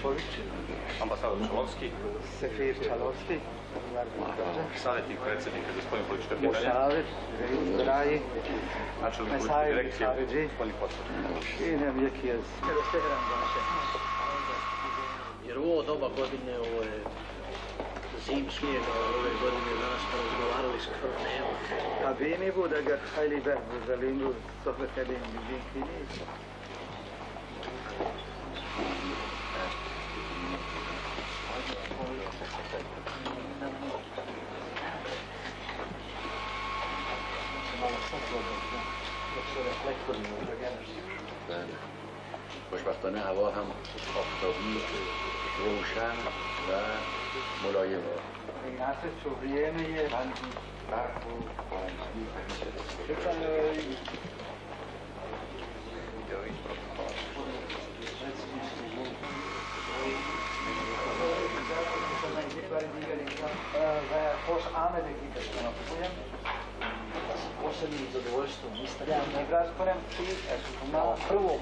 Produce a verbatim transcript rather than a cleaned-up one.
Ambasador Čalovski. Sefir Čalovski. Savetnik predsednika za spoljne političke pitanja. Mušavir, zdravi. Načelnik direkcije spoljnih poslova. I ne vem, jekh jez. Jer ovo doba godine, ovo je zimski, ove godine danas smo razgovarali skoro dnevno. A bini bu da ga hajli be, za lindu, to be hajli zimski. Bəli. Xoşbəxtanə hava həm aftobi, roşən və mıloyim. Posebno zadovoljstvo, mislim. Prvo